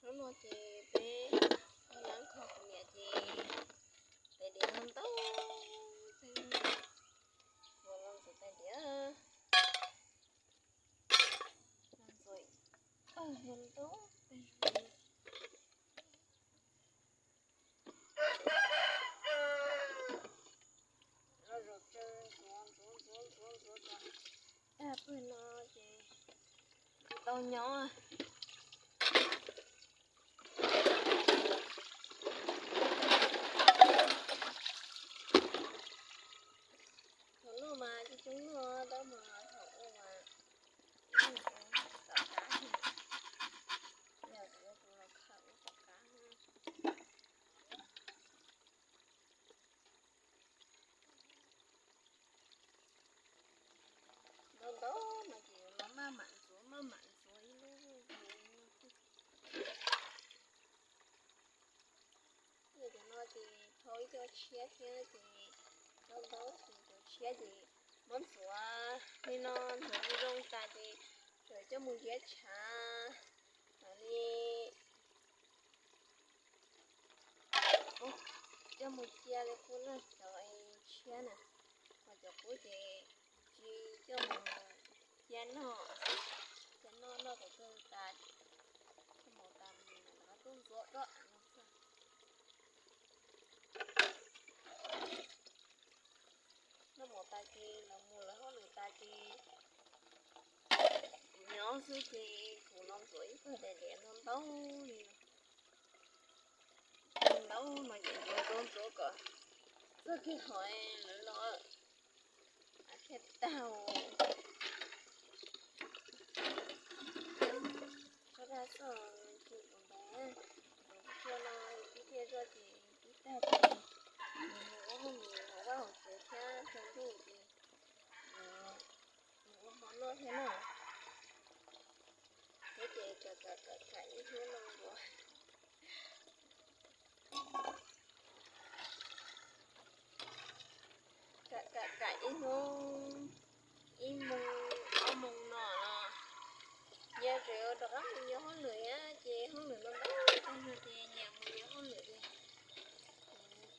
Hnub no ces peb ua lab kho kuv niam ces tais diav no ntau, ua loo ntxuav tais diav, ntxuav ntau. Tag pawg no ces tsis tau nyob. Thaum luaj mas coob coob luaj tab mas thaum ua mas tom qab, yog kuv ua kuv los khaws ua tom qab. Ntau ntau no ces yuav los maj mam ntxuav maj mam ntxuav ib lub. Cov no ces thau ib co tshiab thiab ces ntau ntau ces cov tshiab ces muab ntxuav li no, ntxuav zoo zoo tas ces tseem coj mus ntiav tshav mam li coj mus cia li qub na, cov tshiab na, ho cov qub ces tsis coj mus cia noj, cia noj noj kom kawg tas, koj mus tas rov qab tuaj ntxuav dua no xwb. Noj mov tas ces los mus lawv hauj lwm tas ces kuv nyob xwb ces kuv los ntxuav ib pawg tais diav no ntau li no. Ntau no ces ntxuav ntxuav ntxuav kom txog kiag hov lawv los thiaj tag. Tso dag xwb, tsis ua ntawd, ua no tib tiaj zoj ces tib tag ces nws mus ua hauj lwm hauv vaj hauv tsev thiab tsaus ntuj ces nws ua hmo noj thiab na. Thiab ces kam kam kam kam ib hnub no nkaus. Kam kam kam ib hnub, ib moos ob moos no los nyias tseem rov qab mus nyias hauj lwm thiab ces hauj lwm no ntau tag no ces nyias mus nyias hauj lwm li.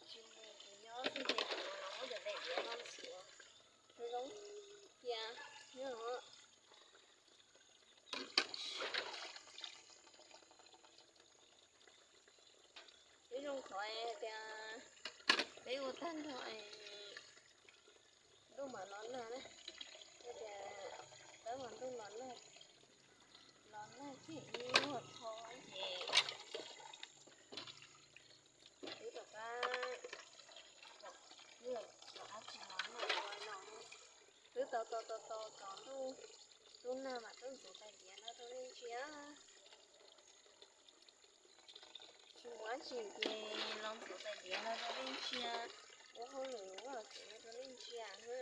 Tsis mus kuv nyob xwb ces kuv los muab cov tais diav no ntxuav zoo zoo cia nyob no. Ib zoo qhov hais tias peb ua tag nrho es ntuj mam los nag na, hais tias tab mas ntuj los nag, los nag kiag ib nyuag tho ces twb rov qab, twb rov qab tsis los nag ua no. Twb tau tau tau tau tsaus ntuj, tub nag mas twb ntxuav tais diav no rau nej ntsia. Tsis muaj dab tsi ces los ntxuav tais diav no rau nej ntsia, ua hauj lwm ua tsev no rau nej ntsia na.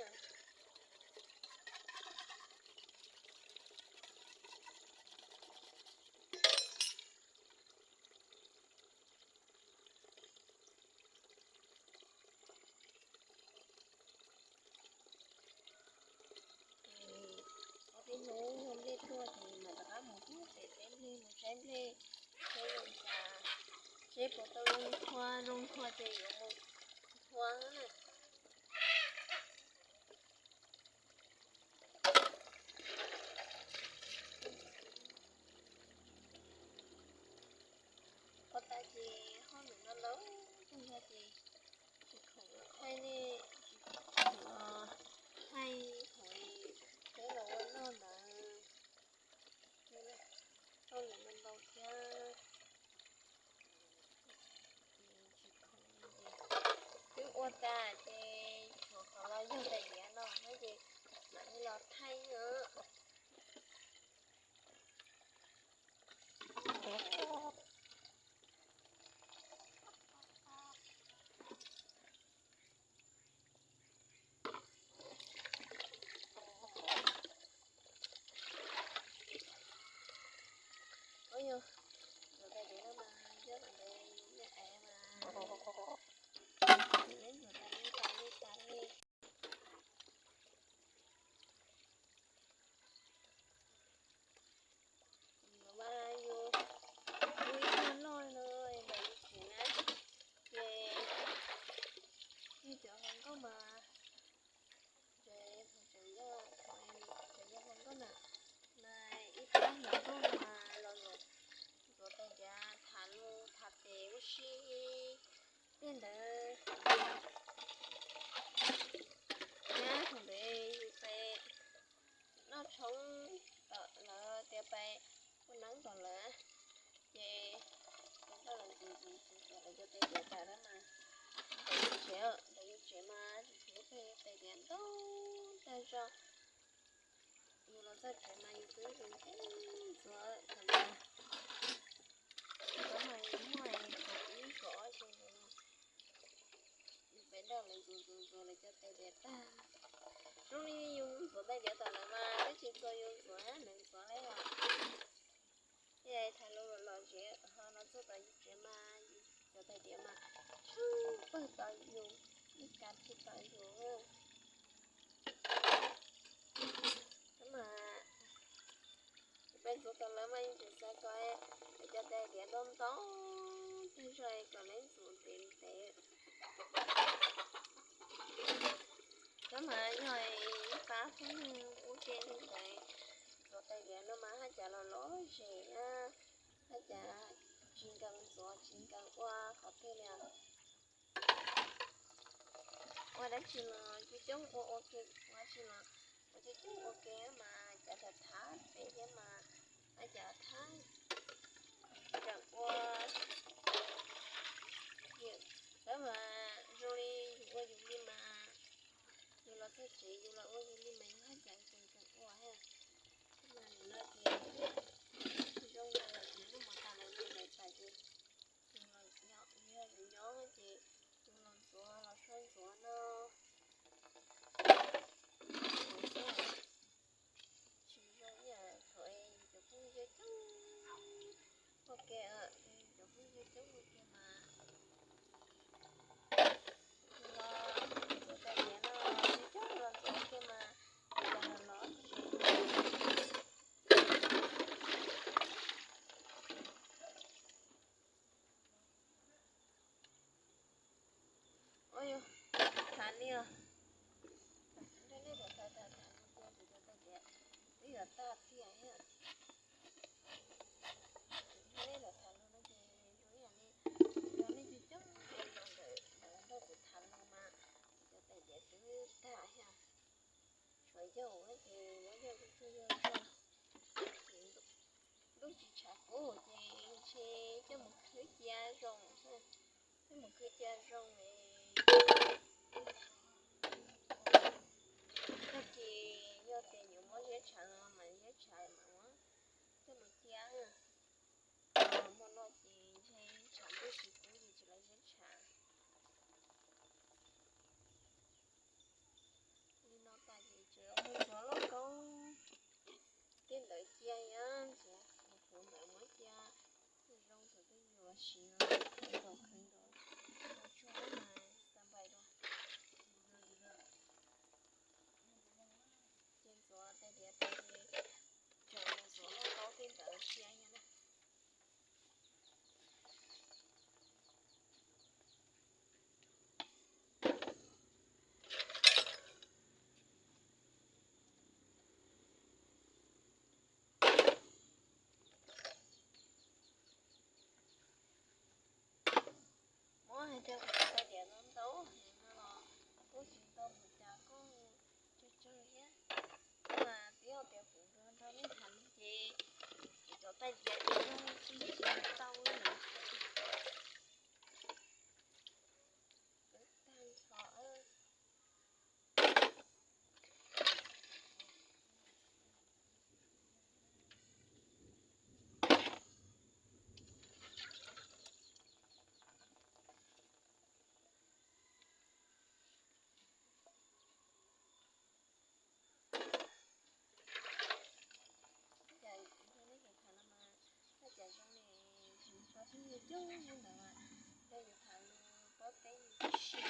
Ob peb hnub yog nplej tuaj ces mam rov qab mus pem teb nplej mus saib nplej, saib zoo cas, seb puas tau zoo nthua, zoo nthua ces yuav mus nthua na. Ua tas ces hauj lwm no ntau tag no ces tsis khoom los thaij nej, tsis khoom los thaij thaum peb los ua noj ntawd, hauj lwm no ntau thiab. Twb ua tas ces tshuav qhov los yog tais diav no thiab ces mam li los thaij na. Tom lawv ces tus ntawd lawv ntxuav ntxuav ntxuav ntxuav lawv cov tais diav tas lawm mas, ntawm yus tsev, ntawm yus tsev mas tsis tshuav ib tais diav ntau tag zog. Yus los txog tsev mas yus twb ntxuav ntxuav thaum ntawd, ntxuav mas yus muaj kaum ib kaum ob xyoo ntawd, yus pem nrog lawv ntxuav ntxuav ntxuav lawv cov tais diav tag. Zoo li yus ntxuav tais diav tom lawv mas twb tsis txog yus ntxuav, lawv ntxuav lawm os. Yog tham lus los los tsev ho los txog tom yus tsev mas yus cov tais diav mas tshwj pawg tom yus, ib kav tshwj tom yus. Tab mas peb ntxuav tom lawv mas yeej tseem xav kom lawv cov tais diav ntau ntau tag zog kom lawv ntxuav ntev ntev. Tab mas yog ib pab phooj ywg ua ke li ntawd, ntxuav tais diav no mas haj cas los lom zem, haj cas tsis nkees ntxuav tsis nkees ua qhov twg li. Ua dab tsi los coob coob ua ua ke, ua dab tsi los ua coob coob ua ke mas cas thav thab pem thiab mas, haj cas thab tseem ua. Tab mas zoo li yus ua yus li mas, yus los txog tsev yus los ua yus li mas yus haj cas tseem tseem ua thiab. Tab mas nim no ces zoo li lawv lub mos tas lawv li lawv tas ces yus los, yog yus nyob ces yus los ntxuav los sab ntxuav no. Tsis zoo ib yam thaum yus cov phooj ywg coob ua ke, yus cov phooj ywg coob ua ke mas los ntxuav tais diav no coob coob los ntxuav ua ke mas cas los lom zem. Ua yus tham li os, nrog nej tham tham tham tham no ces kuv cov tais diav twb yuav tag tiag thiab. Nrog nej tham tham no no ces zoo ib yam li yog nej coob coob ces los ntawm lawv nrog kuv tham no mas kuv cov tais diav twb tag thiab. Tshuav yaug ces muab yaug tsuag tsuag yaug tsuag, ces ntuj tsis tshav kub ces ntshe coj mus khwb cia zoo, coj mus khwb cia zoo es tag kis yog tias yuav muab ziab tshav los mas ziab tshav mas muab coj mus cia. Hmo no ces ntshe tshav ntuj tsis kub ces tsis lawv ziab tshav. Li no tas ces tseem mus ntxuav lauj kaub tej ntawd cia, ntxuav kuv ntawd muab cia zoo thaum twg yuav siv los khwv nkaus khwv nkaus, tsuag mas xa npais dua. Ces ntxuav tais diav tas ces tseem mus ntxuav lauj kaub tej ntawd cia na. Muab hais tias kuv cov tais diav ntau ntau heev no los kuj tsis tau mus cas koj tsawg tsawg thiab. Mas twb yog tias kuv nrog nej tham no ces kuv cov tais diav ces yeej tsis tau li. Tag nrho. Cas nrog nej tham no mas haj cas zoo li tsis tso phooj ywg coob li ntawd mas nrog yus tham lus paub teb yus tib si.